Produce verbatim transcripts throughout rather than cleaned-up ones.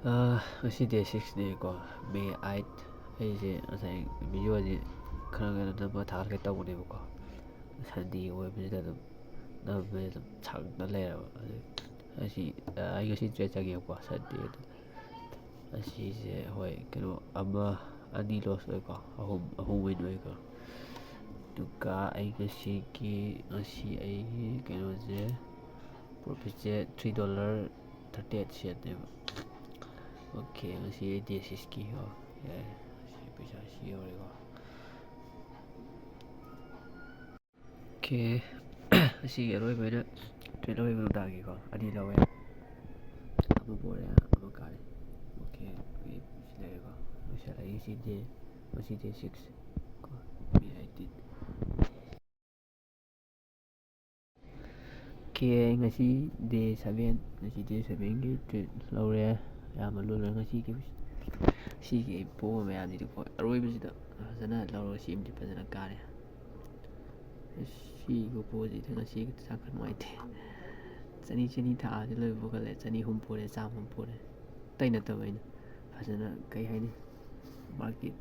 ꯑꯥ, ꯉꯁꯤ ꯗꯦ ꯁꯤꯛꯁꯅꯦꯀꯣ, ꯃꯦ ꯑꯥꯏꯠ꯫ ꯑꯩꯁꯦ ꯉꯁꯥꯏ ꯚꯤꯗꯤꯑꯣꯁꯤ ꯈꯔ ꯈꯔ ꯅꯝꯃꯒ ꯊꯥꯒꯠꯀꯦ ꯇꯧꯕꯅꯦꯕꯀꯣ, ꯁꯟꯗꯦ ꯑꯣꯏꯕꯁꯤꯗ ꯑꯗꯨꯝ ꯅꯝꯕꯁꯦ ꯑꯗꯨꯝ ꯁꯪꯗ ꯂꯩꯔꯕ꯫ ꯑꯗꯨ ꯉꯁꯤ, ꯑꯥ, ꯑꯩ ꯉꯁꯤ ꯇ꯭ꯔꯦꯠ ꯆꯪꯉꯦꯕꯀꯣ, ꯁꯟꯗꯦ ꯑꯗꯨ꯫ ꯉꯁꯤꯁꯦ ꯍꯣꯏ, ꯀꯩꯅꯣ, ꯑꯃ ꯑꯅꯤ ꯂꯣꯁ ꯑꯣꯏꯀꯣ, ꯑꯍꯨꯝ, ꯑꯍꯨꯝ ꯋꯤꯟ ꯑꯣꯏꯀꯣ꯫ ꯑꯗꯨꯒ ꯑꯩ ꯉꯁꯤꯒꯤ, ꯉꯁꯤ ꯑꯩꯒꯤ ꯀꯩꯅꯣꯁꯦ, ꯄ꯭ꯔꯣꯐꯤꯠꯁꯦ ꯊ꯭ꯔꯤ ꯗꯣꯂꯔ ꯊꯥꯔꯇꯤ ꯑꯩꯠ ꯁꯦꯟꯅꯦꯕ꯫ ꯑꯣꯀꯦ, ꯉꯁꯤ ꯑꯩ ꯗꯦ ꯁꯤꯛꯁꯀꯤ ꯀꯣ, ꯌꯥꯔꯦ, ꯉꯁꯤ ꯄꯩꯁꯥ ꯁꯤ ꯌꯧꯔꯦꯀꯣ꯫ ꯑꯣꯀꯦ, ꯉꯁꯤꯒꯤ ꯑꯔꯣꯏꯕ ꯑꯣꯏꯅ ꯇ꯭ꯔꯦꯠ ꯂꯧꯔꯤꯕ ꯅꯨꯡꯗꯥꯡꯒꯤꯀꯣ, ꯑꯅꯤ ꯂꯧꯋꯦ, ꯑꯃ ꯄꯣꯔꯦ, ꯑꯃ ꯀꯥꯔꯦ꯫ ꯑꯣꯀꯦ, ꯑꯩꯈꯣꯏ ꯁꯤ ꯂꯩꯔꯦꯀꯣ, ꯂꯣꯏꯁꯤꯜꯂꯛꯑꯦ ꯉꯁꯤꯗꯤ, ꯉꯁꯤ ꯗꯦ ꯁꯤꯛꯁ ꯀꯣ, ꯃꯦ ꯑꯥꯏꯠꯇꯤꯟ꯫ ꯑꯣꯀꯦ, ꯉꯁꯤ ꯗꯦ ꯁꯚꯦꯟ, ꯉꯁꯤ ꯗꯦ ꯁꯚꯦꯟꯒꯤ ꯇ꯭ꯔꯦꯠ ꯂꯧꯔꯦ꯫ ꯑꯌꯥꯝꯕ ꯂꯣꯏ ꯂꯣꯏꯔꯦ꯫ ꯉꯁꯤꯒꯤ, ꯁꯤꯒꯤ ꯑꯩ ꯄꯣꯕ ꯃꯌꯥꯝꯁꯤꯗꯤꯀꯣ, ꯑꯔꯣꯏꯕꯁꯤꯗ ꯐꯖꯅ ꯂꯧꯔꯒ ꯁꯤꯃꯗꯤ ꯐꯖꯅ ꯀꯥꯔꯦ꯫ ꯁꯤꯒꯤ ꯄꯣꯁꯤꯗ ꯉꯁꯤ ꯍꯛꯆꯥꯡ ꯈꯔ ꯅꯨꯡꯉꯥꯏꯇꯦ꯫ ꯆꯅꯤ, ꯆꯅꯤ ꯊꯥꯁꯤ ꯂꯣꯏꯕ ꯄꯨꯈꯠꯂꯦ, ꯆꯅꯤ ꯑꯍꯨꯝ ꯄꯣꯔꯦ, ꯆꯥꯝꯃ ꯑꯃ ꯄꯣꯔꯦ꯫ ꯑꯇꯩ ꯅꯠꯇꯕ, ꯑꯩꯅ ꯐꯖꯅ, ꯀꯩ ꯍꯥꯏꯅꯤ, ꯃꯥꯔꯀꯦꯠ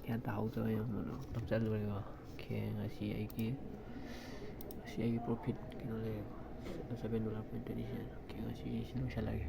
ꯒ꯭ꯌꯥꯟ ꯇꯥꯍꯧꯗꯕ ꯌꯥꯝꯅ ꯅꯝꯁꯤꯜꯂꯨꯔꯦꯀꯣ꯫ ꯑꯣꯀꯦ, ꯉꯁꯤ ꯑꯩꯒꯤ, ꯉꯁꯤ ꯑꯩꯒꯤ ꯄ꯭ꯔꯣꯐꯤꯠ ꯀꯩꯅꯣ ꯂꯩꯔꯦꯀꯣ, ꯁꯚꯦꯟ ꯗꯣꯂꯔ ꯄꯣꯏꯟ ꯇ꯭ꯋꯦꯟꯇꯤ ꯁꯦꯟ꯫ ꯑꯣꯀꯦ, ꯉꯁꯤꯒꯤ ꯁꯤ ꯂꯣꯏꯁꯤꯜꯂꯒꯦ꯫